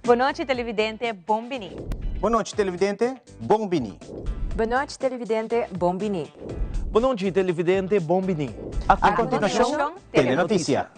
Bon nochi televidente, bon bini. Bon nochi televidente, bon bini. Bon nochi televidente, bon bini. Bon nochi televidente, bon bini. A continuacion, Telenoticia.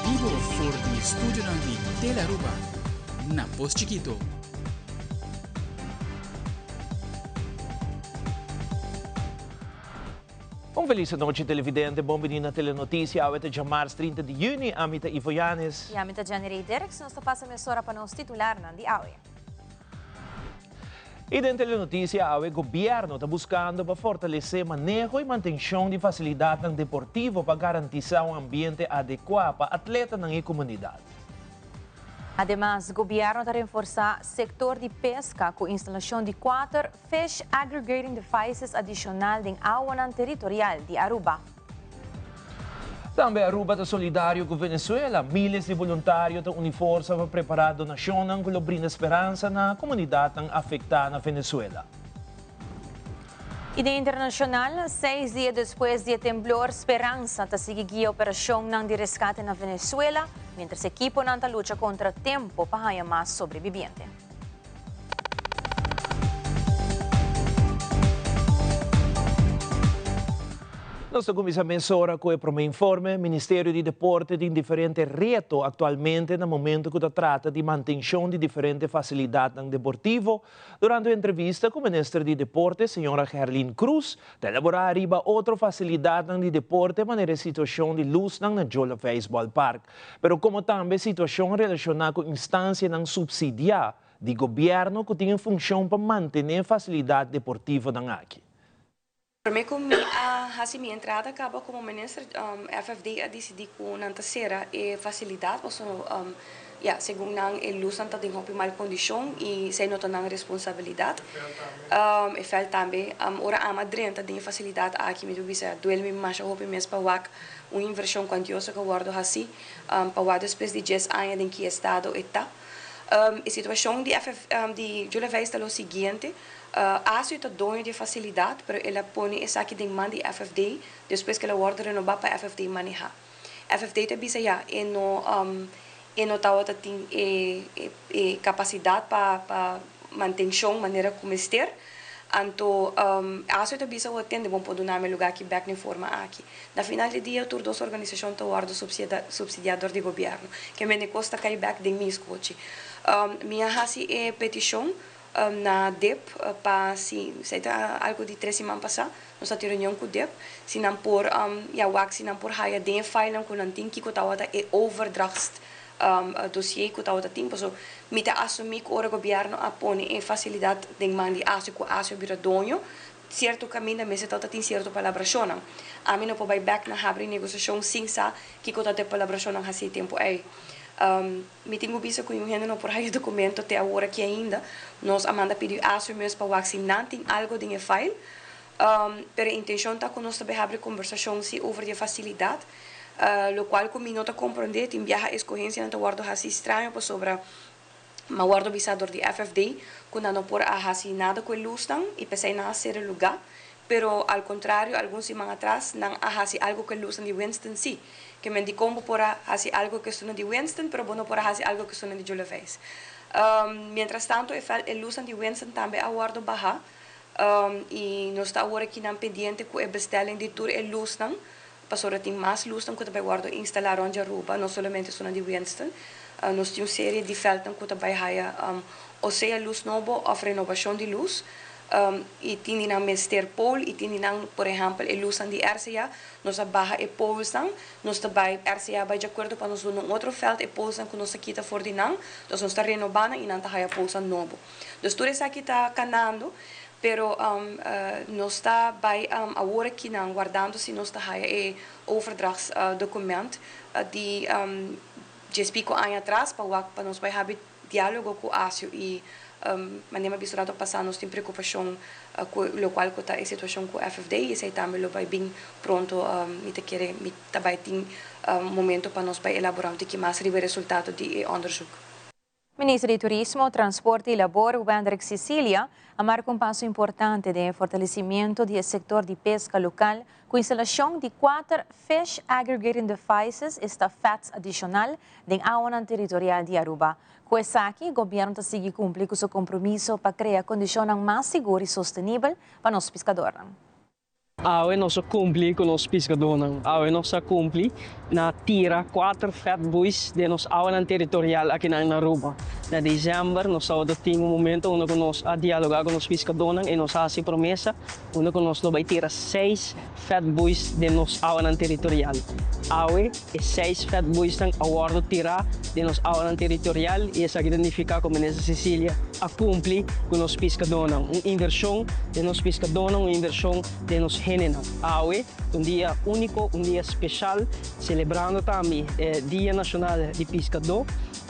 Bibo for di estudionan di Telearuba na Pos Chikito. Un felis anochi televidente, bon bini na Telenoticia, awe ta djamars 30 di juni, ami ta Ivo Yanes. I ami ta Jenny Ray Dirks, nos ta pasa mesora pa nos titularnan di awe. I den Telenoticia awe gobierno ta buscando pa fortalece maneho y mantencion di facilidadnan deportivo pa garantisa un ambiente adecua pa atletanan y comunidad. Ademas, gobierno ta reforsa sector di pesca cu instalacion di cuater Fish Aggregating Devices adishonal den awanan teritorial di Aruba. Tambe Aruba ta solidario ku Venezuela. Miles di boluntario ta uni forsa pa prepará donashonnan ku lo brinda speransa na komunidatnan afektá na Venezuela. I den internashonal, seis dia despues di e temblor, speransa ta sigui guia operashonnan di reskate na Venezuela, miéntras ekiponan ta lucha kontra tempu pa haña mas sobrebibiente. Nos ta kuminsá mesora ku e promé informe. Ministerio di Deporte tin diferente reto aktualmente na momento ku ta trata di mantenshon di diferente fasilidatnan deportivo. Durante un entrevista ku Minister di Deporte, señora Gerlin Cruz, ta elaborá riba otro fasilidatnan di deporte manera e situashon di lusnan na Jola Veis Ballpark. Pero komo tambe situashon relashoná ku instansianan supsidiá di gobièrnu ku tin e funshon pa mantené fasilidat deportivonan aki. Promé ku mi a hasi mi entrada kaba komo minister, FFD a disidí ku nan ta sera e fasilidat pasobra ya segun nan e lusnan ta den hopi mal kondishon i esei no ta nan responsabilidat. E vèlt tambe. Ora ami a drenta den e fasilidat aki mi ta bisa duel mi masha hopi mes pa wak Un invershon kuantioso ku a wòrdu hasí pa wak despues di djes aña den ki estado e ta. E situashon di FF di Julia Veis ta lo siguiente, ASU ta doño di e fasilidat pero el a pone esaki den man di FFD despues ku el a wòrdu renobá pa FFD manehá. FFD ta bisa ya e no e no tabata tin e e kapasidat pa pa mantenshon manera ku mester. Anto ASU ta bisa bo tende bon por duna mi e lugá aki bèk den forma aki. Na final di dia tur dos organisashon ta wòrdu supsidiá dor di gobièrnu. Ke mende kos ta kai bèk den mi skochi. Mi a hasi e petishon na dip pa si esei ta algu di tres siman pasá nos a tin reunion ku dip si nan por ya wak si nan por haya den e filenan ku nan tin kiko tabata e overdracht dossier ku tabata tin paso mi ta asumí ku ora gobièrnu a pone e fasilidat den man di ASO ku ASO a bira doño Sierto kaminda mester ta tin sierto palabrashonnan. Ami no por bai bèk na habri negosiashon sin sa kiko ta e palabrashonnan hasi e tempu ei. Mi tin ku bisa ku niun hende no por haña dokumento te awor aki ainda. Nos a manda pidi ASU mes pa wak si nan tin algu den e file. Pero e intenshon ta ku nos ta bai habri kombersashon si over di e fasilidat, lokual ku mi no ta komprondé. Tin biaha eskohensianan ta wòrdu hasi straño pasobra Ma wòrdu bisá dor di FFD ku nan no por a hasi nada ku e lusnan i p'esei nan a sera e lugá. Pero al kontrario algun siman atras nan a hasi algu ku e lusnan di Winston sí. Ke men dikon bo por a hasi algu ku esunnan di Winston pero bo no por a hasi algu ku esunnan di Juleveis. Mientras tanto e e lusnan di Winston tambe a wòrdu bahá i nos ta awor akinan pendiente ku e bestelling di tur e lusnan Pasobra tin mas lusnan ku ta bai wòrdu instalá rònt di Aruba, no solamente esunnan di Winston. Nos tin un serie di vèltnan ku ta bai haya o sea lus nobo òf renobashon di lus. I tin di nan mester pole i tin di nan, por ehèmpel, e lusnan di RCA, nos a baha e polesnan, nos ta bai, RCA a bai djakuerdo pa nos duna un otro vèlt e polesnan ku nos a kita for di nan, dus nos ta renobá nan i nan ta haya polesnan nobo. Dus tur esaki ta kanando. Pero nos ta bai awor akinan wardando si nos ta haya e overdrachtsdocument di djes pico aña atras pa wak pa nos bai habi dialogo cu ASIO y Manera mi a bisa rato pasa nos tin preocupacion cu locual cu ta e situacion cu FFD y esey tambe lo bay bin pronto. Mi ta kere mi ta bay tin momento pa nos bay elabora un tiki mas riba e resultado di e onderzoek. Minister di Turismo, Transporte y Labor, Wendrick Cicilia, a marca un paso importante den e fortalecimento di e sector di pesca local cu instalacion di cuater Fish Aggregating Devices, esta FADs adicional, den awanan territorial di Aruba. Cu esaki, gobierno ta sigui cumpli cu su compromiso pa crea condicionnan mas sigur y sostenibel pa nos piscadornan. Awe nos a cumpli cu nos piscadornan. Awe nos a cumpli na tira cuater FAD buoys den nos awanan territorial akinan na Aruba. Na december nos tabata tin un momento unda cu nos a dialoga cu nos piscadornan y nos a haci promesa unda cu nos lo bay tira seis FAD buoys den nos awanan territorial. Awe e seis FAD buoysnan a wordo tira den nos awanan territorial y esaki ta nifica cu Minister Cicilia a cumpli cu nos piscadornan. Un inversion den nos piscadornan, un inversion den nos hendenan. Awe ta un dia unico, un dia special, celebrando tambe e Dia Nacional di Piscador.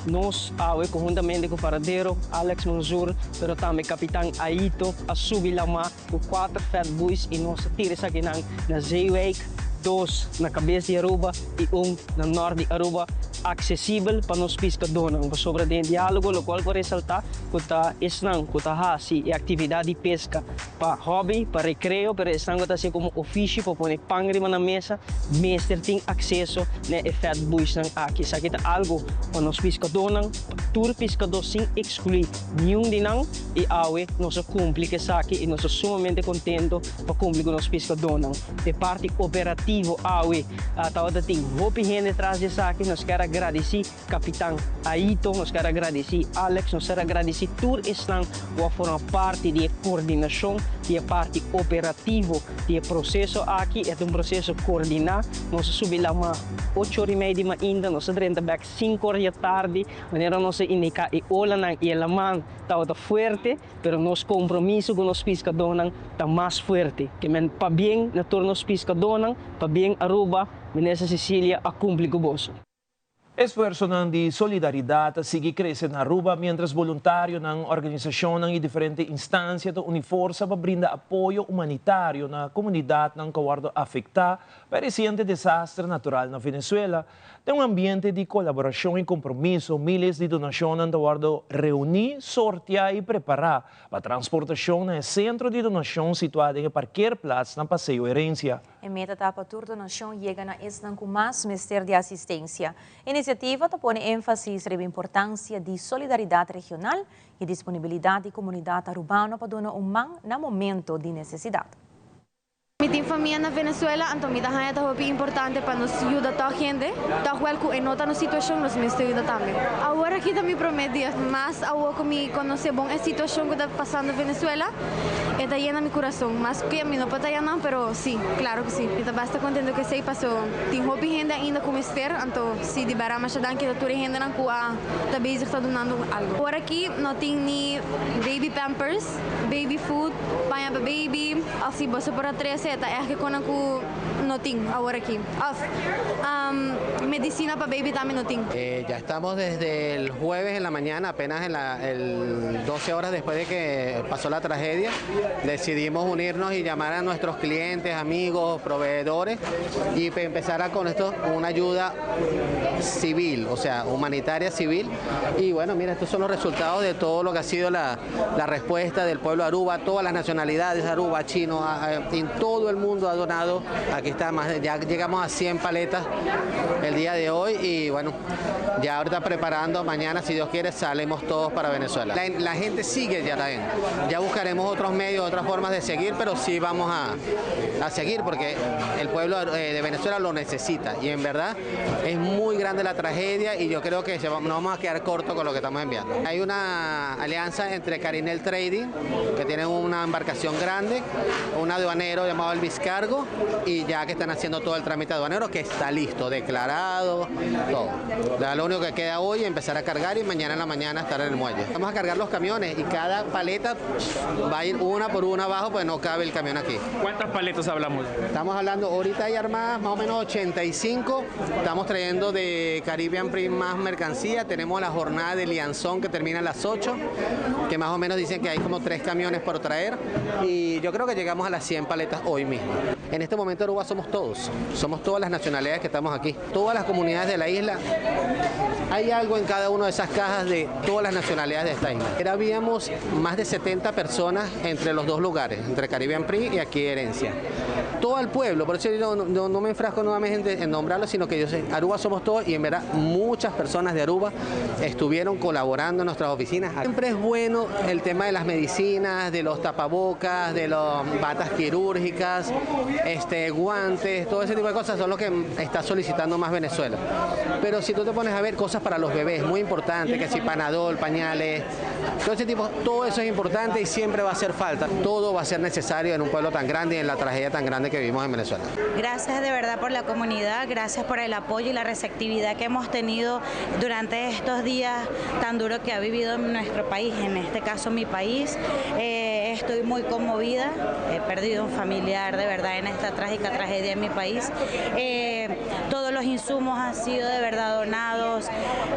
Nos awe conhuntamente cu Varadero, Alex Mansur, pero tambe Capitan Aito a subi lama cu cuater FAD buoys y nos a tira esakinan na Zeewijk, dos na cabes di Aruba y un na nort di Aruba, accesibel pa nos piscadornan. Pasobra den e dialogo locual cu a resalta cu ta esnan cu ta haci e actividad di pesca pa hobby, pa recreo, pero esnan cu ta haci como ofishi pa pone pan riba nan mesa, mester tin acceso na e FAD buoysnan aki. Esaki ta algo pa nos piscadornan, pa tur piscador sin exclui niun di nan. Y awe nos a cumpli cu esaki y nos ta sumamente contento pa cumpli cu nos piscadornan. E parti operativo awe tabata tin hopi hende tras di esaki. Nos kier a gradici Capitan Aito, nos kier a gradici Alex, nos kier a gradici tur esnan cu a forma parti di e coordinacion di e parti operativo di e proceso aki. E ta un proceso coordina. Nos a subi lama ocho ora y media di mainta, nos a drenta bek cinco ora di atardi. Manera nos a indica e olanan y e laman tabata fuerte, pero nos compromiso cu nos piscadornan ta mas fuerte. Ke men pabien na tur nos piscadornan, pabien Aruba, Minister Cicilia a cumpli cu boso. Esfuersonan di solidaridad ta sigui crece na Aruba mientras boluntarionan, organisacionnan y diferente instancia ta uni forsa pa brinda apoyo humanitario na comunidadnan cu a wordo afecta pa e reciente desastre natural na Venezuela. Den un ambiente di colaboracion y compromiso, miles di donacionnan ta wordo reuni, sortea y prepara pa transportacion na e centro di donacion situa den e parkeerplaats na Paseo Herencia. E meta ta pa tur donacion yega na esnan cu mas mester di asistencia. E iniciativa ta pone enfasis riba importancia di solidaridad regional y disponibilidad di comunidad Arubano pa duna un man na momento di necesidad. Mi tin famia na Venezuela, anto mi ta haña ta hopi importante pa nos yuda tòg hende, tòg wèl ku e no ta nos situashon, nos mester yuda tambe. Awor aki ta mi promé dia, mas awor ku mi konosé bon e situashon ku ta pasando Venezuela, e ta yena mi kurason, mas ku mi no por ta yanan, pero si, klaro ku si. Mi ta basta kontentu ku esei paso tin hopi hende ainda ku mester, anto si di bèrdat masha danki ta tur e hendenan ku a ta bezig ta dunando algu. Awor aki no tin ni baby pampers. Baby food, paña pa baby, of si boso por a trece ta echt konan cu no tin awor aki. Of medicina pa baby tambe no tin. Ya estamos desde el jueves en la mañana, apenas en la, el 12 horas después de que pasó la tragedia, decidimos unirnos y llamar a nuestros clientes, amigos, proveedores y empezar a con esto una ayuda civil, o sea, humanitaria civil. Y bueno, mira, estos son los resultados de todo lo que ha sido la, la respuesta del pueblo de Aruba, todas las nacionalidades, Aruba, chino, en todo el mundo ha donado. Aquí está, más, ya llegamos a 100 paletas el día de hoy y bueno, ya ahorita preparando, mañana si Dios quiere salimos todos para Venezuela. La gente sigue ya también, ya buscaremos otros medios, otras formas de seguir, pero sí vamos a seguir porque el pueblo de Venezuela lo necesita y en verdad es muy grande la tragedia y yo creo que nos vamos a quedar cortos con lo que estamos enviando. Hay una alianza entre Carinel Trading, que tiene una embarcación grande, un aduanero llamado el Vicente. descargo y ya que están haciendo todo el trámite aduanero que está listo, declarado, todo. Ya lo único que queda hoy es empezar a cargar y mañana en la mañana estar en el muelle. Vamos a cargar los camiones y cada paleta va a ir una por una abajo, pues no cabe el camión aquí. ¿Cuántas paletas hablamos? Estamos hablando, ahorita hay armadas más o menos 85. Estamos trayendo de Caribbean Print más mercancía. Tenemos la jornada de Lianzón que termina a las 8, que más o menos dicen que hay como 3 camiones por traer. Y yo creo que llegamos a las 100 paletas hoy mismo. En este momento Aruba somos todos, somos todas las nacionalidades que estamos aquí, todas las comunidades de la isla. Hay algo en cada una de esas cajas de todas las nacionalidades de esta isla. Habíamos más de 70 personas entre los dos lugares, entre Caribbean Print y aquí Herencia. Todo el pueblo, por eso yo no me enfrasco nuevamente en nombrarlo, sino que yo sé, Aruba somos todos y en verdad muchas personas de Aruba estuvieron colaborando en nuestras oficinas. Siempre es bueno el tema de las medicinas, de los tapabocas, de las batas quirúrgicas, guantes, todo ese tipo de cosas son lo que está solicitando más Venezuela. Pero si tú te pones a ver cosas para los bebés, muy importante, que si Panadol, pañales, todo ese tipo, todo eso es importante y siempre va a hacer falta. Todo va a ser necesario en un pueblo tan grande y en la tragedia tan grande que vivimos en Venezuela. Gracias de verdad por la comunidad, gracias por el apoyo y la receptividad que hemos tenido durante estos días tan duros que ha vivido nuestro país, en este caso mi país. Estoy muy conmovida, he perdido un familiar de verdad en esta trágica tragedia en mi país. Todos los insumos han sido de verdad donados,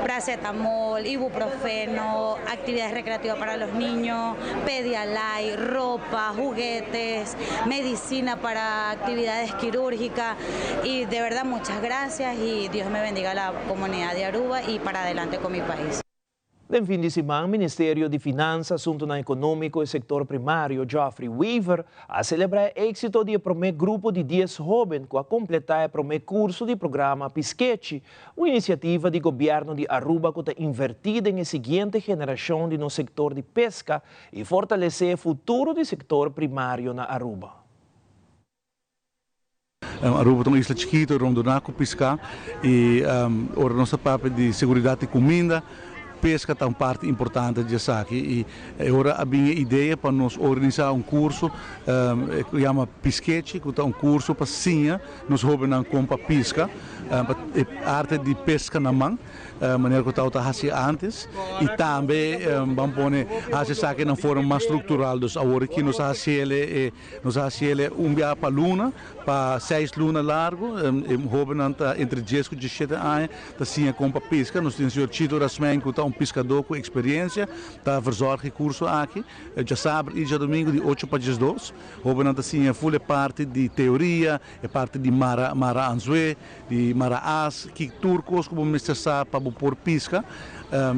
paracetamol, ibuprofeno, actividades recreativas para los niños, Pedialyte, ropa, juguetes, medicina para actividades quirúrgicas y de verdad muchas gracias y Dios me bendiga a la comunidad de Aruba y para adelante con mi país. Den fin di siman, Ministerio di Finansa, Asunto Economico y Sector Primario, Geoffrey Wever, a celebra e exito di e prome grupo di 10 hoben cu a completa e prome curso di programa Piskechi, un iniciativa di gobierno di Aruba cu ta inverti den e siguiente generacion di nos sector di pesca y fortalece e futuro di sector primario na Aruba. Aruba ta un isla chikito rondona cu pisca y ora nos ta papia di seguridad di cuminda, pesca ta un parti importante di esaki y ora a bin e idea pa nos organisa un curso cu yama Piskechi, cu ta un curso pa siña nos hobennan con pa pisca, pa e arte di pesca na man, manera cu tabata haci antes y tambe ban pone haci esaki na un forma mas structural. Dus awor aki nos a haciele, nos a haciele un biaha pa luna, pa 6 luna largo, e hobennan ta entre 10 cu 17 aña ta siña con pa pisca. Nos tin señor Chito Rasmijn cu ta un piscador cu experiencia, ta verzorg e curso aki, djasabra y djadomingo di 8 pa 12. Hobennan ta siña full e parti di teoria, e parti di mara anzue, di mara as, ki tur cos cu bo mester sa pa bo por pisca.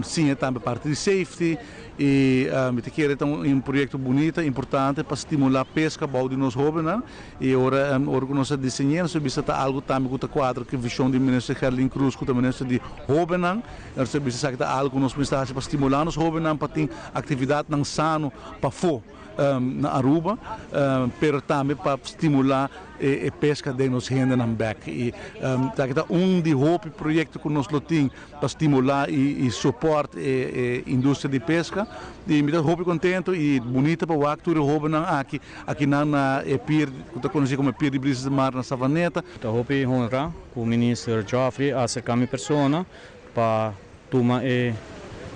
Siña tambe parti di safety y mi ta kere ta un proyecto bunita, importante pa stimula pesca bou di nos hobennan. Y ora cu nos a diseña, nos a bisa ta algo tambe cu ta cuadra cu e vision di Minister Gerlin Croes, cu ta Minister di Hobennan. Nos a bisa esaki ta algo cu nos mester haci pa stimula nos hobennan pa tin actividadnan sano pafo na Aruba, pero tambe pa stimula e pesca den nos hendenan bek. Y esaki ta un di hopi proyecto cu nos lo tin pa stimula y support e industria di pesca. Y mi ta hopi contento y bunita pa wak tur e hobennan aki nan na e pier cu ta conoci como e pier di Brisas de Mar na Savaneta. Ta hopi honra cu Minister Geoffrey a acerca mi persona pa tuma e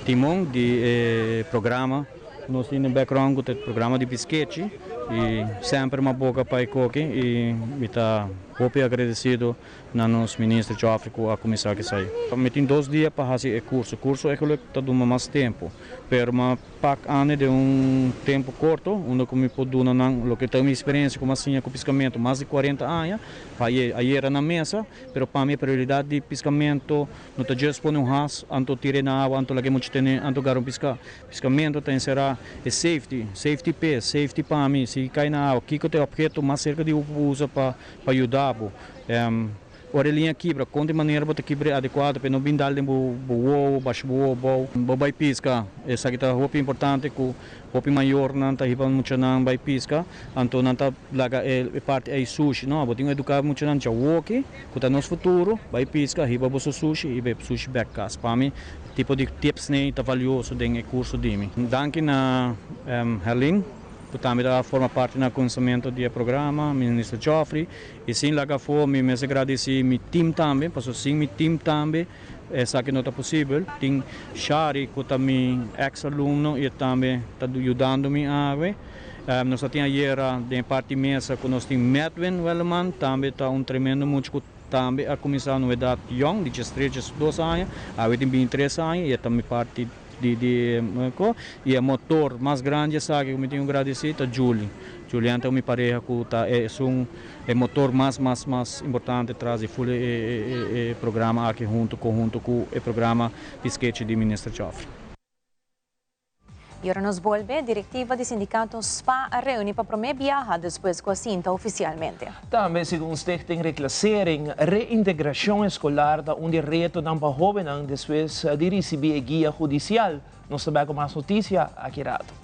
timon di e programa. Nos tin e background cu ta e programa di Piskechi y semper m'a boga pa e coki y mi ta hopi agradecido na nos Minister Geoffrey cu a cuminsa cu esey. Mi tin 2 dia pa haci e curso. Curso eigenlijk ta duma mas tempo, pero m'a pak ane den un tempo corto, unda cu mi por duna nan loke ta mi experiencia cu m'a siña cu piscamento mas di 40 aña, pa ayera na mesa, pero pa mi e prioridad di piscamento no ta just pone un has, anto tira na awa, anto laga mucha tene, anto gara un pisca. Piscamento ta encera e safety, safety p'e, safety pa mi, si cay na awa, kico ta e obheto mas cerca di bo por usa pa yuda bo. Ora e liña kibra, con di manera bo ta kibra e adecuado pa e no bin dal den bo wowo, basha bo wowo abou. Bo bay pisca, esaki ta hopi importante cu hopi mayornan ta hiba muchanan bay pisca, anto nan ta laga e parti ey sushi. No, bo tin cu educa muchanan djawoki, cu ta nos futuro, bay pisca, hiba boso sushi, hiba e sushi bek cas. Pa mi, tipo di tips ney ta valioso den e curso di mi. Danki na Herlin. ku tambe ta forma parti na kuminsamentu di e programa, Minister Geoffrey, i sin laga afó mi mester gradisí mi tim tambe, pasobra sin mi tim tambe esaki no ta posibel. Tin Shari ku ta mi eks alumno i e tambe ta yudando mi awe. Nos ta tin ayera den e parti mesa ku nos tin Medwin Welleman, tambe ta un tremendo mucha ku tambe a kuminsá na un edat yòn, di diestres, diesdos aña, awe tin bintitres aña i e ta mi parti di di ko y e motor mas grandi esaki ku mi tin ku gradisí ta Julie. Julian ta mi pareha ku ta esun e motor mas mas mas importante tras di ful e e e programa aki hunto konhunto ku e programa Piskechi di Minister Geoffrey. Y ora nos bolbe, directiva di sindicato spa a reuni pa prome biaha despues cu a sinta oficialmente. Tambe, segun Stichting Reclassering, reintegracion escolar ta un di e retonan pa hobennan despues di ricibi e guia hudicial. Nos ta bek cu mas noticia aki rato.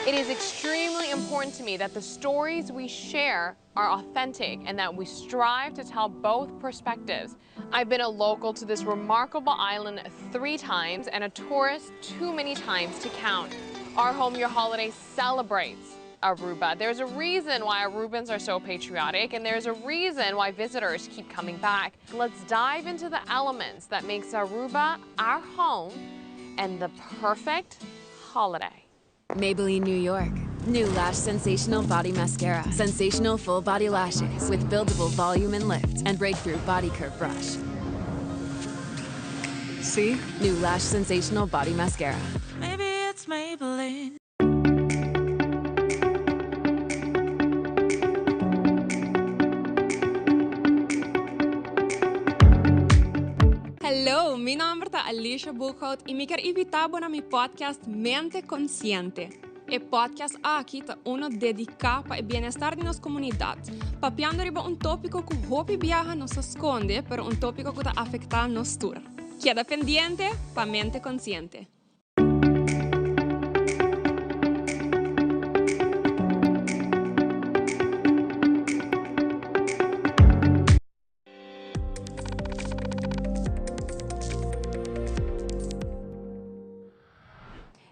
It is extremely important to me that the stories we share are authentic and that we strive to tell both perspectives. I've been a local to this remarkable island three times and a tourist too many times to count. Our Home Your Holiday celebrates Aruba. There's a reason why Arubans are so patriotic and there's a reason why visitors keep coming back. Let's dive into the elements that makes Aruba our home and the perfect holiday. Maybelline New York. New Lash Sensational Body Mascara. Sensational full body lashes with buildable volume and lift and breakthrough body curve brush. See? New Lash Sensational Body Mascara. Maybe it's Maybelline. Hello, mi nomber ta Alicia Boekhout y mi kier invita bo na mi podcast Mente Consciente. E podcast aki ta uno dedica pa e bienestar di nos comunidad, papiando riba un topico cu hopi biaha nos ta sconde, pero un topico cu ta afecta nos tur. Keda pendiente pa Mente Consciente.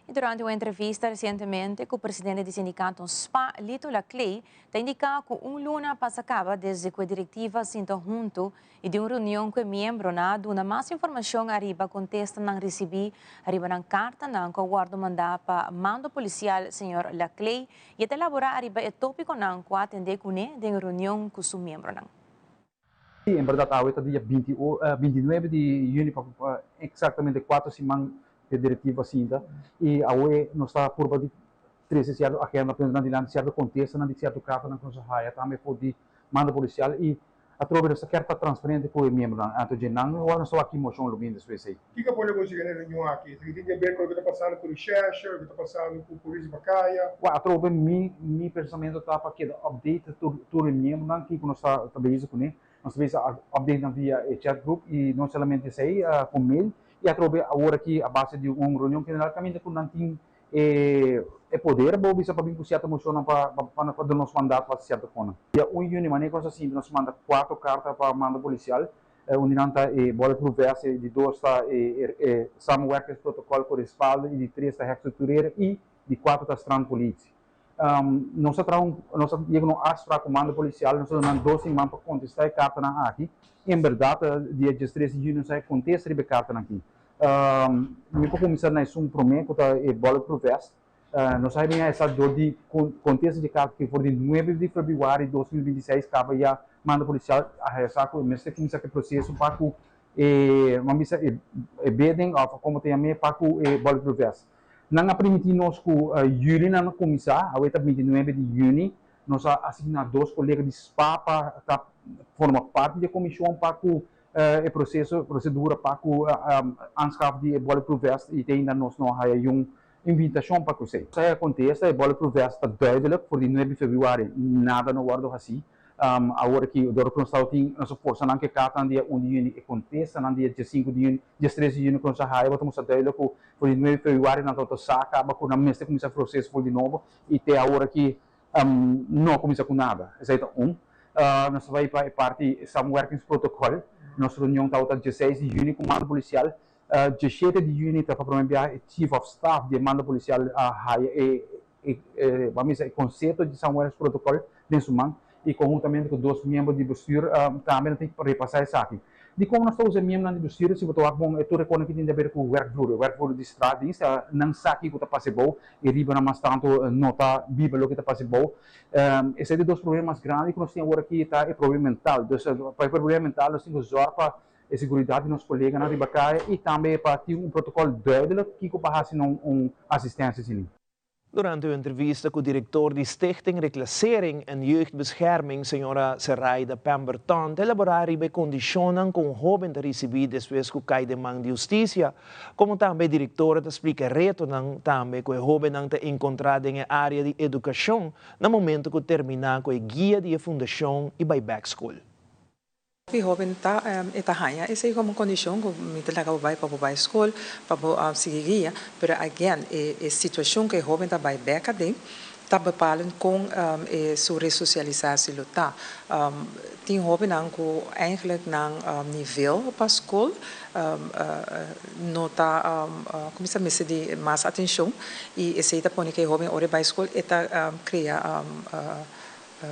Y durante un entrevista recientemente cu presidente di sindicato spa, Lito Laclay, ta indica cu un luna pasa caba desde cu e directiva sinta hunto y den un reunion cu e miembronan a duna mas informacion ariba contestanan ricibi ariba nan cartanan cu a wordo manda pa mando policial señor Laclay y e ta elabora ariba e topiconan cu a atende cune den reunion cu su miembronan. Sí, en berdad awe ta dia binti bintinuebe di juni pa exactamente cuatro siman e directiva sinta y awe nos ta purba di trece cierto agenda pone nan dilanti cierto contestanan di cierto cartanan cu nos a haya tambe for di mando policial y atrobe nos ta kier ta transparente cu e miembronan anto dje nan ora nos ta wak ki mocion lo bini despues ey. Kiko por negocia den e reunion aki? Esaki tin di haber ku loke ta pasando ku reshèrshe, loke ta pasando ku polis di Bakaya? Wak, atrobe mi mi pensamentu ta pa keda update tur tur e miembronan kiko nos ta ta bezig kuné. Nos ta bezig update nan via e chat group i no solamente esei, ku mail. I atrobe awor aki a base di un reunion general kaminda ku nan tin e e poder bo bisa pa bin ku sierto moshonnan pa pa pa duna nos mandato pa hasi sierto konan. Dia un yüni manera ku nos a sinti nos manda kuatro karta pa mando polisial. Un di nan ta e bulletproof vest, e di dos ta e e samenwerkingsprotocol ku respaldo i di tres ta herstructureren i di kuater ta strandpolitie. Nos a traha un nos a yega na un afspraak ku mando polisial, nos a duna nan dos siman pa kontestá e kartanan aki. En bèrdat dia diestres di yüni nos a kontesta riba e kartanan aki. Mi por kuminsá na esun promé ku ta e bulletproof vest. Nos a bini sa dor di kontesta di karta ku for di 9 di febrüari 2026 kaba ya mando polisial a haya sa ku mester kuminsá ku e proseso pa ku e, ban bisa, e bidding òf komo ta yam'é pa ku e bulletproof vest. Nan a primintí nos ku yüli nan a kuminsá, awe ta 29 di yüni. Nos a asigná dos kolega di spa pa ta forma parti di e komishon pa ku e proseso, prosedura pa ku aanschaf di e bulletproof vest i te ainda nos no a haya yun invitashon pa ku esei. Esei a kontesta, e bulletproof vest ta duidelijk, for di 9 di febrüari nada no wòrdu hasí. Awor aki dor ku nos tabatin nos forsanan ku e kartanan dia 1 di yüni, e kontestanan dia 15 di yüni, 13 di yüni ku nos a haya, bo ta mustra duidelijk ku for di 9 di febrüari nan tabata sa kaba ku nan mester kuminsá proseso for di nobo i te awor aki no a kuminsá ku nada. Esei ta un. Nos ta bai pa e parti samenwerkingsprotocol. Nos reunion tabata 16 di yüni ku mando polisial. 17 di yüni ta pa promé biaha e chief of staff di e mando polisial a haya e, ban bisa, e konsepto di samenwerkingsprotocol den su man i konhuntamente ku dos miembro di bestuur tambe nan tin repasá esaki. Dikon nos ta usa e miembronan di bestuur? Si bo ta wak bon e tur e konan ki tin di haber ku werkvloer, e werkvloer di straatdienst, nan sa kiko ta pasa ebou i riba nan mas tantu no ta biba loke ta pasa ebou. Esei di dos problema mas grandi ku nos tin awor aki ta e problema mental. Dus pa e problema mental nos tin ku zòrg pa e seguridat di nos koleganan riba kaya i tambe pa tin un protokòl duidelik kiko pa hasi na un asistensia asina. Durante un entrevista ku direktor di Stichting Reclassering en Jeugdbescherming, señora Seraida Pemberton, ta elaborá riba e kondishonnan ku un hóben ta risibí despues ku kai den man di hustisia, komo tambe e direktora ta splika e retonan tambe ku e hóbennan ta enkontrá den e área di edukashon na momento ku terminá ku e guia di e fundashon i bai bèk skol. Hopi hoben ta e ta haña esei komo kondishon ku mi ta laga bo bai pa bo bai skol, pa bo sigui guia, pero again e e situashon ku e hoben ta bai bek aden ta bepalen kon e su resosialisasi lo ta. Tin hobennan ku eigenlijk nan nivel pa skol no ta kuminsá mester di mas atenshon i esei ta pone ku e hoben ora e bai skol e ta krea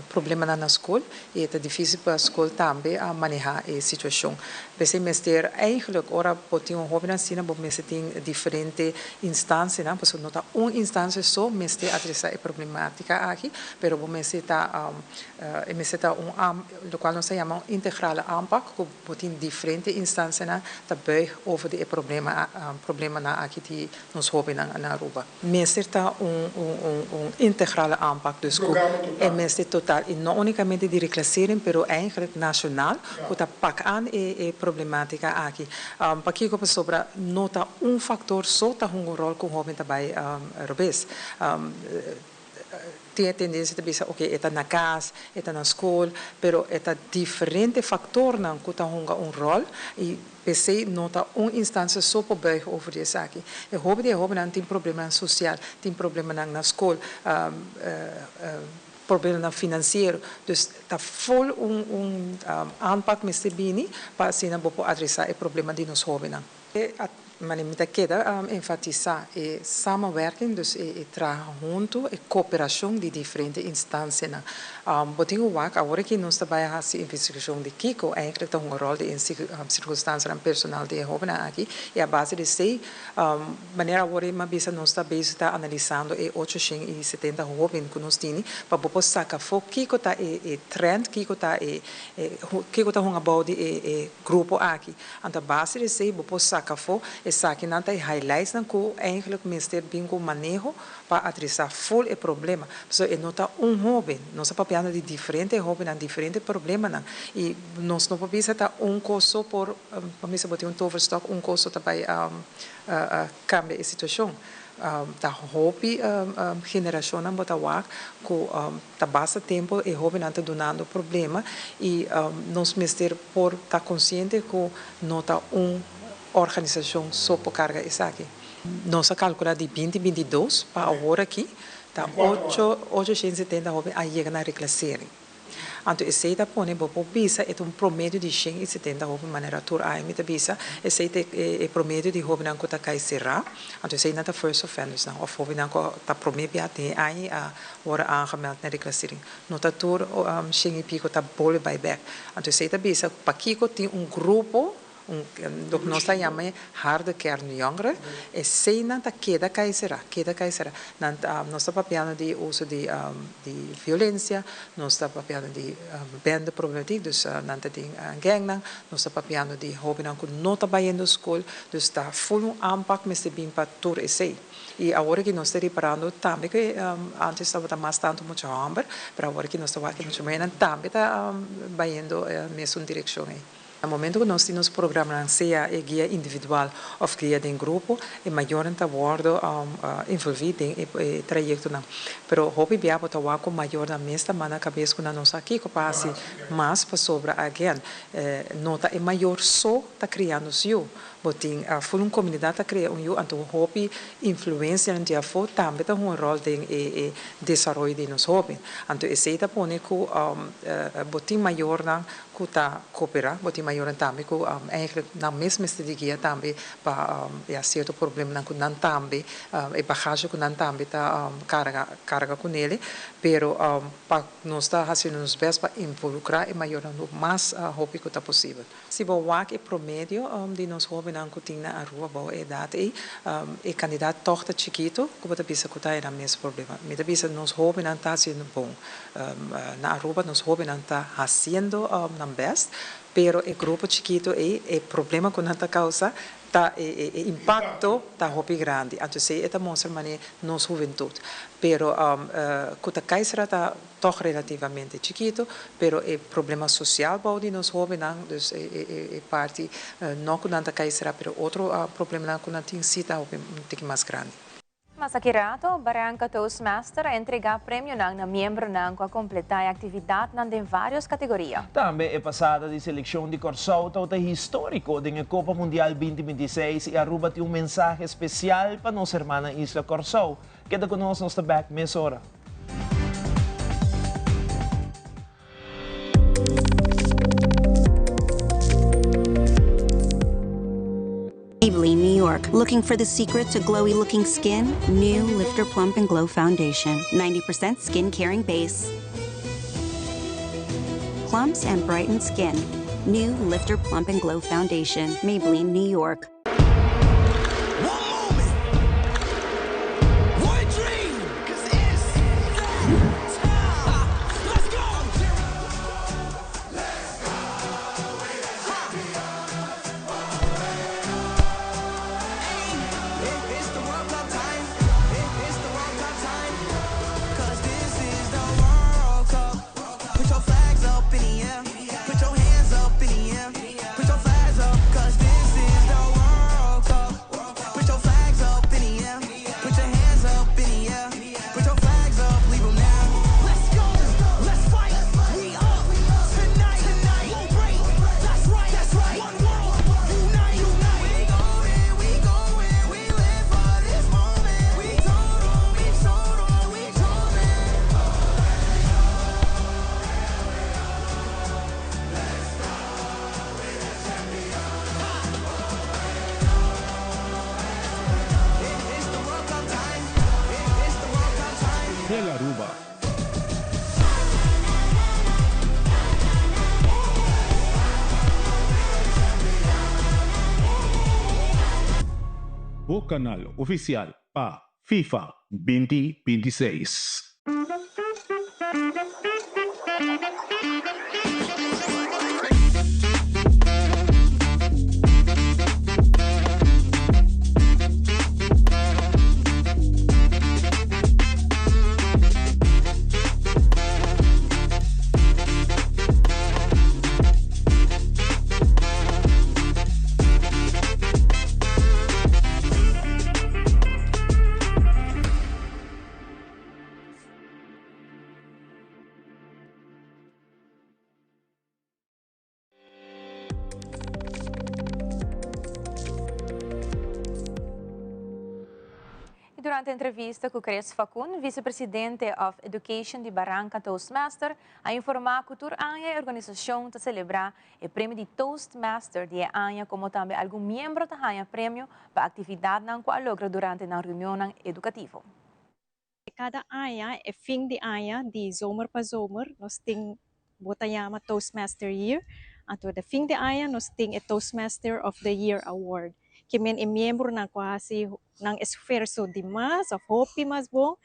Problemanan na skol i e ta difísil pa skol tambe a manehá e situashon. P'esei mester eigenlijk ora bo tin un hóben asina bo mester tin diferente instansianan pasobra no ta un instansia so mester adresá e problemátika aki pero bo mester ta e mester ta un lokual nos ta yama un integrale aanpak ku bo tin diferente instansianan ta buig over di e problema problemanan aki di nos hóbennan na Aruba. Mester ta un un integrale aanpak, dus ku e mester total i no unikamente di reclassering pero eigenlijk nacional ku ta pak aan e e problematica aki. Pakiko? Pasobra no ta un factor so ta hunga un rol ku un hoben ta bai robes. Tin e tendencia ta bisa oke e ta na cas, e ta na school, pero e ta diferente factornan cu ta hunga un rol y p'esey no ta un instancia so por buig over di esaki. E hopi di e hobennan tin problemanan social, tin problemanan na school, problemanan financiero, dus ta full un un aanpak mester bini pa asina bo por adresa e problema di nos hobennan. E manera mi ta keda enfatisá e samenwerking, dus e traha huntu, e koperashon di diferente instansianan. Bo tin ku wak awor aki nos ta bai hasi investigashon di kiko eigentlik ta hunga ròl di e sirkunstansianan personal di e hóbennan aki i a base di esei manera awor mi a bisa nos ta bezig ta analisando e 870 hóben ku nos tini pa bo por saka afó kiko ta e trend, kiko ta e kiko ta hunga bou di e grupo aki. Anto a base di esei bo por saca afo esakinan ta e highlightsnan cu eigenlijk mester bin cu maneho pa adresa full e problema. Pasobra e no ta un hoben, nos ta papiando di diferente hobennan, diferente problemanan y nos no por bisa ta un cos so por, por bisa bo tin un toverstok un cos so ta bay cambia e situacion. Ta hopi generacionnan bo ta wak cu Ta basta tempo e hobennan ta dunando problema y nos mester por ta consciente cu no ta un organisacion so por carga esaki. Nos a calcula di 2022 pa awor aki ta 870 hoben a yega na reclassering. Anto esey ta pone bo por bisa e ta un promedio di 170 hoben manera tur aña mi ta bisa esey ta e promedio di hobennan cu ta cay cera. Anto esey nan ta first offenders nan of hobennan cu ta prome bia den e aña y a Ora aangemeld na reclassering. No ta tur 100 y pico ta bolbe bay bek. Anto esey ta bisa cu pakico tin un grupo Un loke nos ta yama e harde kern jongeren, eseinan ta keda kai será, keda kai será. Nan ta, nos ta papiando di uso di di violencia, nos ta papiando di bende problematiek, dus nan ta den gangnan, nos ta papiando di hobennan ku no ta bayendo skol, dus ta ful un aanpak mester bin pa tur esei. I awor aki nos ta riparando tambe ku antes tabata mas tantu mucha hòmber, pero awor aki nos ta wak ku mucha muhernan tambe ta bayendo e mesun direkshon ei. Na momento ku nos tin nos programanan sea e guia individual òf guia den grupo, e mayornan ta wòrdu envolví den e trayektonan. Pero hopi bia bo ta wak ku mayornan mes ta manda kabes ku nan no sa kiko pa hasi mas pasobra again no ta e mayor so ta kriando su yu. Bo tin ful un komunidat ta krea un yu anto hopi influensianan di afó tambe ta hunga ròl den e desaroyo di nos hóben. Anto esei ta pone ku bo tin mayornan ku ta koperá, bo tin mayornan tambe ku eigenlijk nan mes mester di guia tambe pa ya sierto problemanan ku nan tambe e bagashi ku nan tambe ta karga karga kunele. Pero pa nos ta hasiendo nos bèst pa involukrá e mayornan lo mas hopi ku ta posibel. Si bo wak e promedio di nos hobennan ku tin na Aruba bou e edat ei, e kandidat tòg ta chikitu ku bo ta bisa ku ta e nan mes problema. Mi ta bisa nos hobennan ta hasiendo bon. Na Aruba nos hobennan ta hasiendo nan bèst, pero e grupo chikitu ei, e problema ku nan ta kousa ta e e impacto ta hopi grandi. Anto esei e ta mostra manera nos hubentud. Pero cu ta Kaisera ta toch relativamente chikito, pero e problema social bou di nos hobennan, dus e e e parti no cu nan ta Kaisera, pero otro problemanan cu nan tin si ta hopi un tiki mas grandi. Mas aki rato, Baranka Toastmaster a entregá premionan na miembronan ku a kompletá e aktividatnan den vários kategoria. Tambe e pasada di selekshon di Kòrsou tabata históriko den e Kopa Mundial 2026 i Aruba tin un mensahe spesial pa nos hermana isla Kòrsou. Keda ku nos, nos ta bèk mesora. Maybelline New York. Looking for the secret to glowy looking skin? New Lifter Plump and Glow Foundation. 90% skin caring base. Plumps and brightens skin. New Lifter Plump and Glow Foundation. Maybelline New York. Tele Aruba. Bo kanal ofisial pa FIFA 2026. Y durante entrevista cu Chris Facun, vicepresidente of Education di Baranka Toastmaster, a informa cu tur aña e organisacion ta celebra e premio di Toastmaster di e aña como tambe algun miembro ta haya premio pa actividadnan cu a logra durante nan reunionnan educativo. Kada aña, e fin di aña, di zomer pa zomer, nos tin bo ta yama Toastmaster Year. Anto na fin di aña nos tin e Toastmaster of the Year Award. Ke men e miembronan ku a hasi nan esfuerso di mas òf hopi mas bon,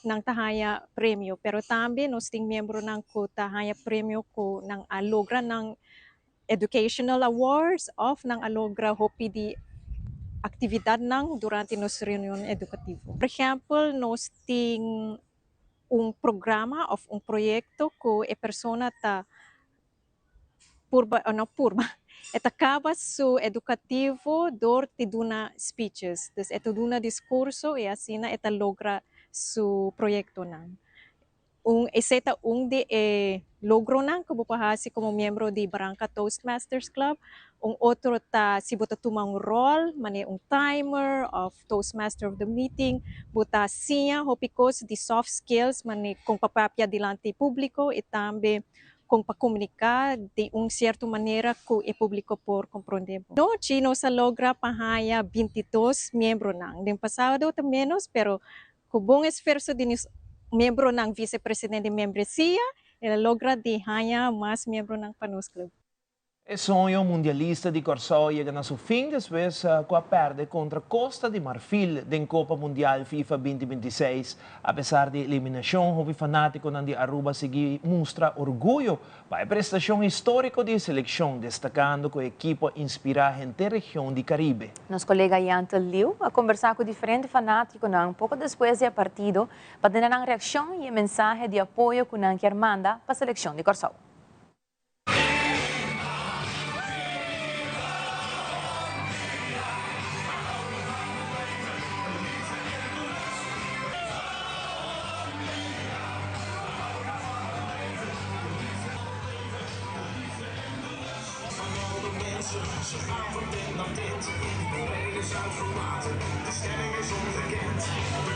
nan ta haña premio. Pero tambe nos tin miembronan ku ta haña premio ku nan a logra nan Educational Awards òf nan a logra hopi di aktividatnan durante nos reunion edukativo. Por ehèmpel, nos tin un programa òf un proyekto ku e persona ta purba, no purba, e ta kaba su edukativo dor di duna speeches. Dus e ta duna diskurso i asina e ta logra su proyektonan. Un esei ta un di e logronan ku bo por hasi komo miembro di Baranka Toastmasters Club. Un otro ta si bo ta tuma un ròl, manera un timer òf toastmaster of the meeting, bo ta siña hopi kos di soft skills, manera kon pa papia dilanti públiko i tambe kon pa komuniká di un sierto manera ku e públiko por komprondé bo. Anochi nos a logra pa haña bintidos miembronan. Den pasado ta ménos, pero Ku bon esfuerso di nos miembronan vicepresidente di membresia, el a logra di haña mas miembronan pa nos club. E soño mundialista di Kòrsou a yega na su fin despues ku a pèrdè kontra Kosta di Marfil den Kopa Mundial FIFA binti binti i seis. Apesar di e eliminashon, hopi fanátikonan di Aruba a sigui mustra orguyo pa e prestashon históriko di e selekshon, destakando ku e ekipo a inspirá henter region di Karibe. Nos kolega Yantel Liu a kombersá ku diferente fanátikonan poko despues di e partido pa tene nan reakshon i e mensahe di apoyo ku nan kier manda pa selekshon di Kòrsou.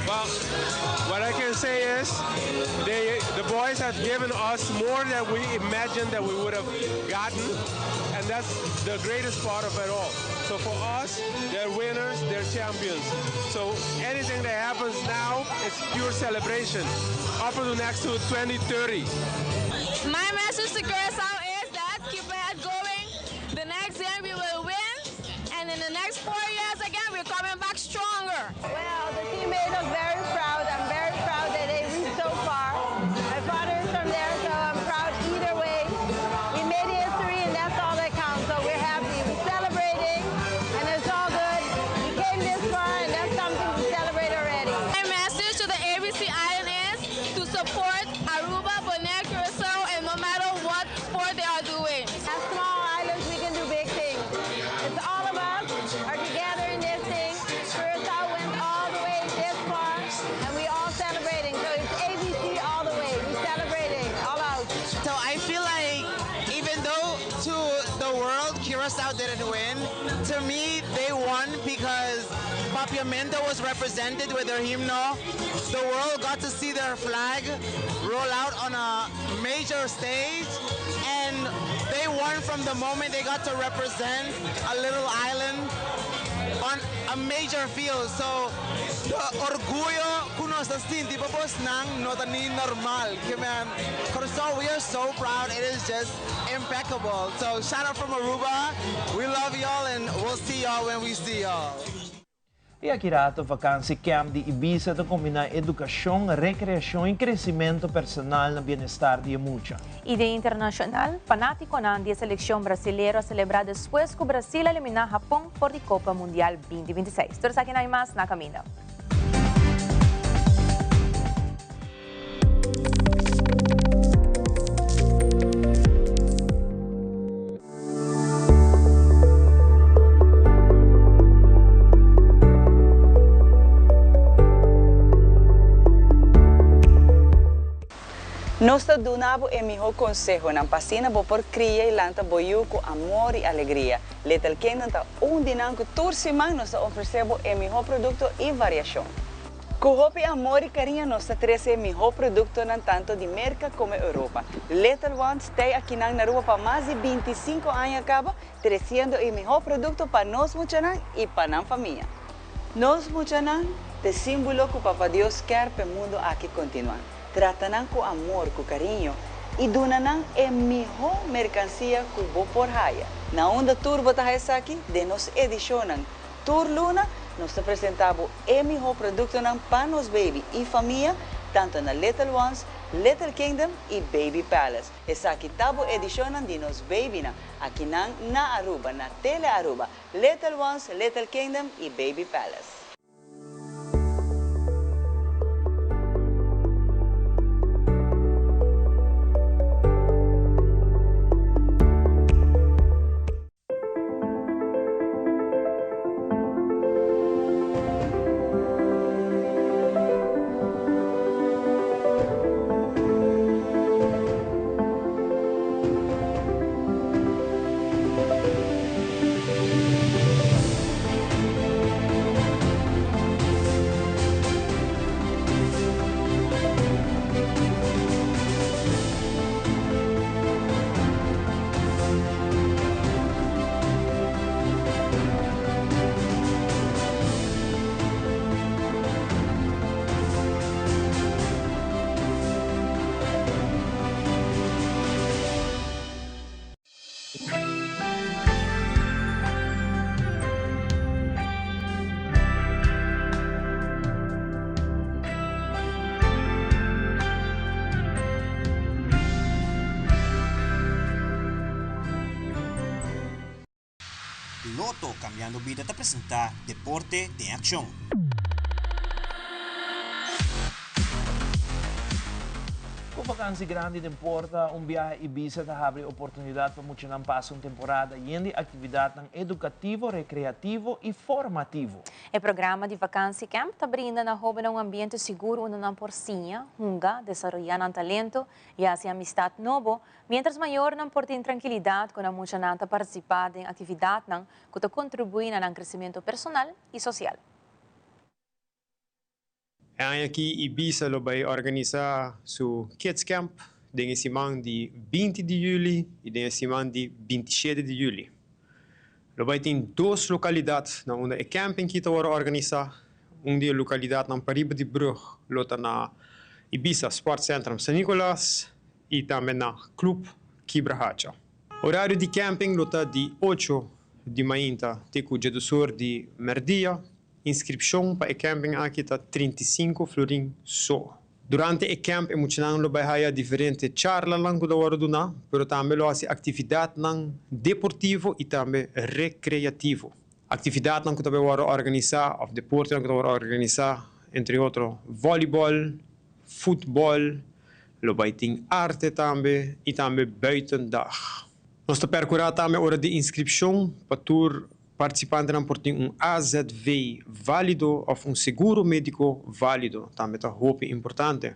Well, what I can say is they, the boys have given us more than we imagined that we would have gotten, and that's the greatest part of it all. So for us, they're winners, they're champions. So anything that happens now is pure celebration. Up to the next to 2030. My message to Curacao is that keep it going. The next year we will win, and in the next four years again, we're coming back stronger. Well, the team made us very proud. I'm very proud that they reached so far. My father is from there, so I'm proud either way. We made history, and that's all that counts. So we're happy. We're celebrating, and it's all good. We came this far, and that's something to celebrate already. My message to the ABC Island is to support Aruba, Bonaire, Curacao, and no matter what sport they are doing. As small islands, we can do big things. It's all of us are together in this thing. Curacao went all the way this far, and we all celebrating. So it's ABC all the way. We celebrating all out. So I feel like even though to the world Curacao didn't win, to me they won because Papiamento was represented with their himno. The world got to see their flag roll out on a major stage and they won from the moment they got to represent a little island on a major field. So the orgullo ku nos ta sinti pa bosnan no ta ni normal. Ke men, Kòrsou, we are so proud. It is just impeccable. So shout out from Aruba. We love y'all and we'll see y'all when we see y'all. E aki rato Vakantie Camp di Ibiza ta kombiná edukashon, rekreashon i kresimento personal na bienestar di e mucha. I den internashonal, fanátikonan di e selekshon brasilero a selebrá despues ku Brasil a eliminá Hapon for di Kopa Mundial binti binti seis. Tur esakinan i mas na kaminda. Nos ta duna bo e mihó konsehonan pa asina bo por kria i lanta bo yu ku amor i alegria. Little Kingdom ta un di nan ku tur siman nos ta ofresé bo e mihó produkto i variashon. Ku hopi amor i kariño nos ta trese e mihó produktonan tanto di Merka komo Europa. Little Ones tei akinan na Aruba pa mas di 25 aña kaba, tresiendo e mihó produkto pa nos muchanan i pa nan famia. Nos muchanan t'e símbolo ku Papa Dios kèr p'e mundu aki kontinuá. Trata nan ku amor, ku kariño. y duna nan e miho mercancia cu bo por haya. Na unda tur bo ta haya esaki? Den nos edicionnan. Tur luna nos ta presenta bo e miho productonan pa nos baby y famia, tanto na Little Ones, Little Kingdom y Baby Palace. Esaki ta bo edicionnan di nos babynan, akinan na Aruba, na Tele Aruba, Little Ones, Little Kingdom y Baby Palace. Lotto Cambiando Bida ta presenta Deporte den Accion. Ku vakansi grandi den porta, un biahe Ibiza ta habri oportunidat pa muchanan pasa un temporada yen di aktividatnan edukativo, rekreativo i formativo. E programa di Vakansi Camp ta brinda na hóbennan un ambiente sigur unda nan por siña, hunga, desaroyá nan talento i hasi amistat nobo, miéntras mayornan por tin trankilidat ku nan muchanan ta partisipá den aktividatnan ku ta kontribuí na nan kresementu personal i sosial. E aña aki Ibiza lo bai organisa su Kids Camp den e siman di 20 di juli y den e siman di 27 di juli. Lo bai tin dos localidad na unda e camping ki ta worde organisa. Un di e localidadnan pariba di brug lo ta na Ibiza Sport Centrum San Nicolas y tambe na Club Kibrahacha. Horario di camping lo ta di ocho di mainta te cu djedusur di merdia. Inskripshon pa e camping aki ta 35 florin so. Durante e camp e muchanan lo bai haya diferente charlanan ku ta wòrdu duná, pero tambe lo hasi aktividatnan deportivo i tambe rekreativo. Aktividatnan ku ta bai wòrdu organisá òf deportenan ku ta wòrdu organisá, entre otro vòlibòl, futbòl, lo bai tin arte tambe i tambe buitendag. Nos ta pèrkurá tambe ora di inskripshon pa tur Participantenan por tin un AZV válido òf un seguro médiko válido, tambe ta hopi importante.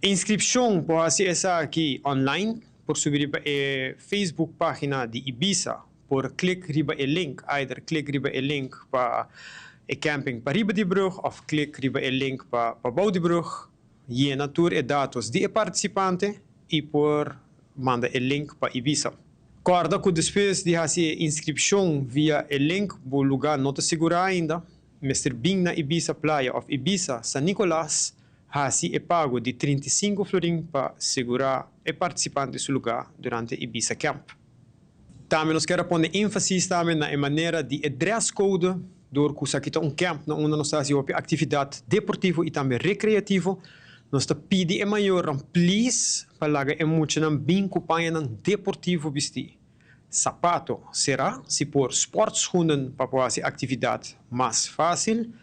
Inskripshon por hasi esaki online, por subi riba e Facebook página di Ibiza, por klik riba e link, either klik riba e link pa e camping pariba di brug òf klik riba e link pa pabou di brug, yena tur e datos di e participante i por manda e link pa Ibiza. Kòrda ku despues di hasi e inskripshon via e link bo lugá no ta sigurá ainda. Mester bin na Ibiza Playa òf Ibiza San Nicolas hasi e pago di 35 florin pa sigurá e partisipante su lugá durante Ibiza Camp. Tambe nos kier a pone énfasis tambe na e manera di e dress code dor ku esaki ta un camp na unda nos ta hasi hopi aktividat deportivo i tambe rekreativo. Nos ta pidi e mayornan please pa laga e muchanan bin ku pañanan deportivo bistí. Sapato será, si por sportschoenen pa por hasi aktividat mas fásil.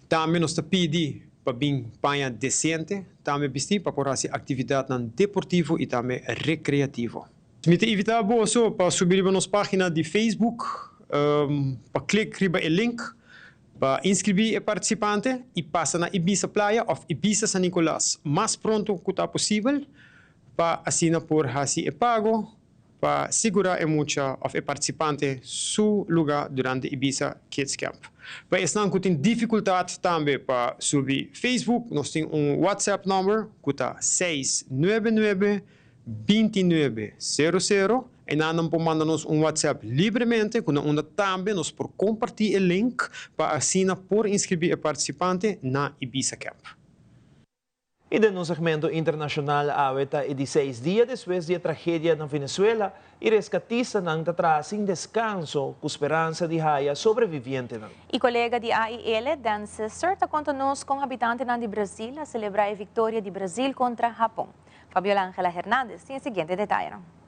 Tambe nos ta pidi pa bin paña desente tambe bistí pa por hasi aktividatnan deportivo i tambe rekreativo. Mi ta invitá boso pa subi riba nos página di Facebook, pa klik riba e link pa inskribí e partisipante i pasa na Ibiza Playa òf Ibiza San Nicolas mas pronto ku ta posibel pa asina por hasi e pago pa sigurá e mucha òf e partisipante su lugá durante Ibiza Kids Camp. Pa esnan ku tin difikultat tambe pa subi Facebook, nos tin un WhatsApp number ku ta 699 29 sero sero e nan nan por manda nos un WhatsApp libremente ku na unda tambe nos por kompartí e link pa asina por inskribí e partisipante na Ibiza Camp. I den nos segmento internashonal awe ta e di seis dia despues di e tragedia na Venezuela i reskatistanan ta traha sin deskanso ku speransa di haya sobrevivientenan. E kolega di AIL, Dan Sister, ta konta nos kon habitantenan di Brazil a selebrá e viktoria di Brazil kontra Hapon. Fabiola Angela Hernandez tin e siguiente detayenan.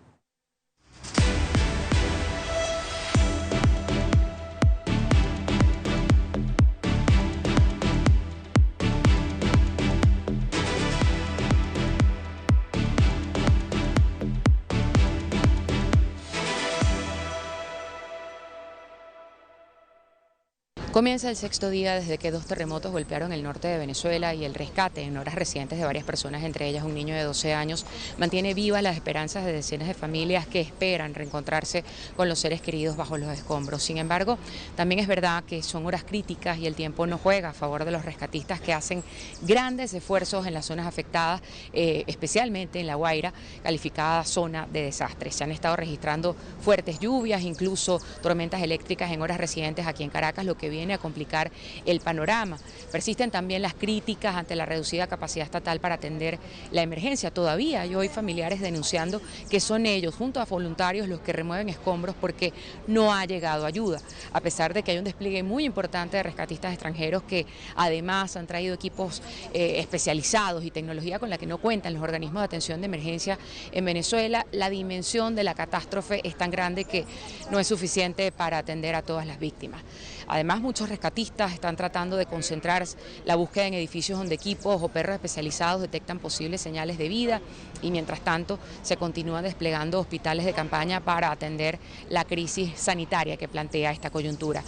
Comienza el sexto día desde que dos terremotos golpearon el norte de Venezuela y el rescate en horas recientes de varias personas, entre ellas un niño de 12 años, mantiene vivas las esperanzas de decenas de familias que esperan reencontrarse con los seres queridos bajo los escombros. Sin embargo, también es verdad que son horas críticas y el tiempo no juega a favor de los rescatistas que hacen grandes esfuerzos en las zonas afectadas, eh, especialmente en La Guaira, calificada zona de desastre. Se han estado registrando fuertes lluvias, incluso tormentas eléctricas en horas recientes aquí en Caracas, lo que viene a complicar el panorama. Persisten también las críticas ante la reducida capacidad estatal para atender la emergencia. Todavía hay hoy familiares denunciando que son ellos, junto a voluntarios, los que remueven escombros porque no ha llegado ayuda, a pesar de que hay un despliegue muy importante de rescatistas extranjeros que además han traído equipos eh, especializados y tecnología con la que no cuentan los organismos de atención de emergencia en Venezuela. La dimensión de la catástrofe es tan grande que no es suficiente para atender a todas las víctimas. Además, muchos rescatistas están tratando de concentrar la búsqueda en edificios donde equipos o perros especializados detectan posibles señales de vida y mientras tanto se continúan desplegando hospitales de campaña para atender la crisis sanitaria que plantea esta coyuntura.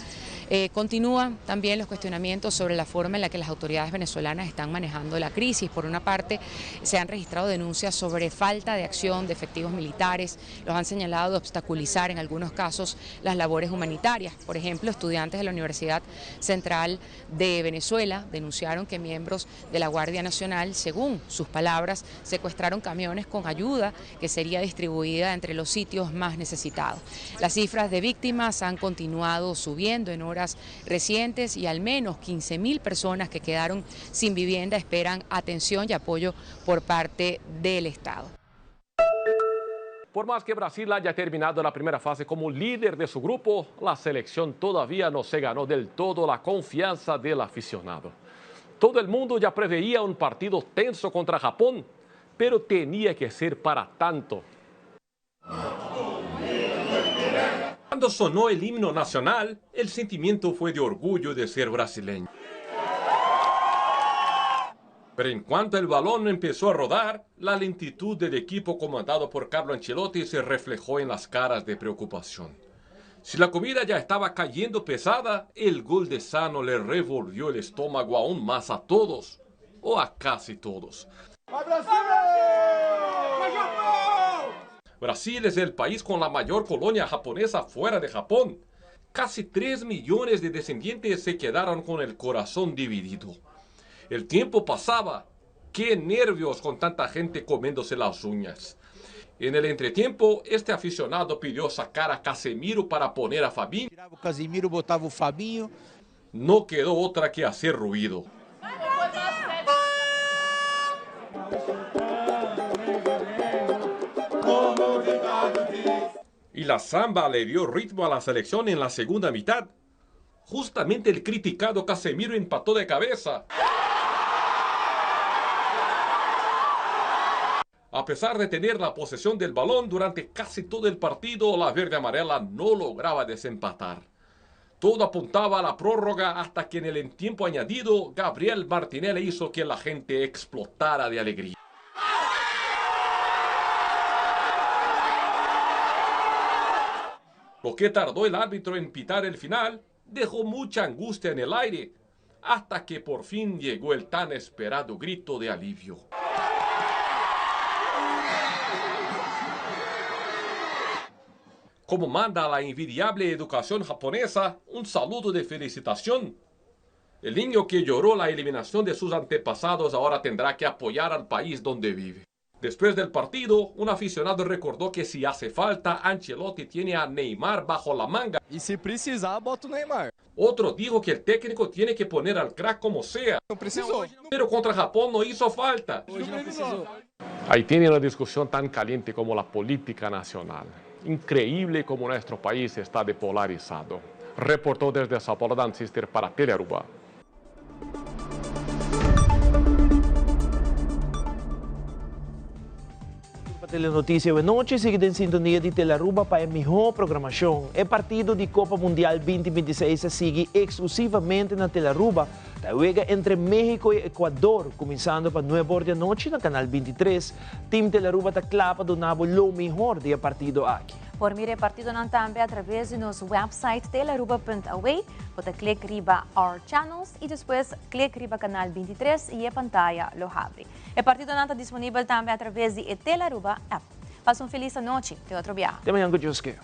Eh, continúan también los cuestionamientos sobre la forma en la que las autoridades venezolanas están manejando la crisis. Por una parte, se han registrado denuncias sobre falta de acción de efectivos militares, los han señalado de obstaculizar en algunos casos las labores humanitarias. Por ejemplo, estudiantes de la Universidad Central de Venezuela denunciaron que miembros de la Guardia Nacional, según sus palabras, secuestraron camiones con ayuda que sería distribuida entre los sitios más necesitados. Las cifras de víctimas han continuado subiendo en horas recientes y al menos 15 mil personas que quedaron sin vivienda esperan atención y apoyo por parte del Estado. Por más que Brasil haya terminado la primera fase como líder de su grupo, la selección todavía no se ganó del todo la confianza del aficionado. Todo el mundo ya preveía un partido tenso contra Japón, pero tenía que ser para tanto. Cuando sonó el himno nacional, el sentimiento fue de orgullo de ser brasileño. Pero en cuanto el balón empezó a rodar, la lentitud del equipo comandado por Carlo Ancelotti se reflejó en las caras de preocupación. Si la comida ya estaba cayendo pesada, el gol de Sano le revolvió el estómago aún más a todos, o a casi todos. Brasil es el país con la mayor colonia japonesa fuera de Japón. Casi 3 millones de descendientes se quedaron con el corazón dividido. El tiempo pasaba. ¡Qué nervios con tanta gente comiéndose las uñas! En el entretiempo, este aficionado pidió sacar a Casemiro para poner a Fabinho. Casemiro botava o Fabinho. No quedó otra que hacer ruido. Y la samba le dio ritmo a la selección en la segunda mitad. Justamente el criticado Casemiro empató de cabeza. A pesar de tener la posesión del balón durante casi todo el partido, la verde amarela no lograba desempatar. Todo apuntaba a la prórroga hasta que en el tiempo añadido, Gabriel Martinelli hizo que la gente explotara de alegría. Lo que tardó el árbitro en pitar el final dejó mucha angustia en el aire, hasta que por fin llegó el tan esperado grito de alivio. Como manda la envidiable educación japonesa, un saludo de felicitación. El niño que lloró la eliminación de sus antepasados ahora tendrá que apoyar al país donde vive. Después del partido, un aficionado recordó que si hace falta, Ancelotti tiene a Neymar bajo la manga. E se precisar, bota o Neymar. Otro dijo que el técnico tiene que poner al crack como sea. Pero contra Japón no hizo falta. Ahí tiene una discusión tan caliente como la política nacional. Increíble como nuestro país está depolarizado. Reportó desde Sao Paulo Dan Sister para Telearuba. Pa Telenoticia awe nochi, sigui den sintonia di Telearuba pa e miho programacion. E partido di Copa Mundial 2026 a sigui exclusivamente na Telearuba. Ta e wega entre Mexico y Ecuador, cuminsando pa nuebe or di anochi na Canal 23. Team Telearuba ta cla pa duna bo lo mihor di e partido aki. Por mira e partidonan tambe a traves di nos website telearuba.aw. Bo ta click riba Our Channels y despues click riba Canal 23 y e pantaya lo habri. E partidonan ta disponibel tambe a traves di e Telearuba app. Pasa un feliz anochi. Te otro biaha. Te mañan cu Dios ke.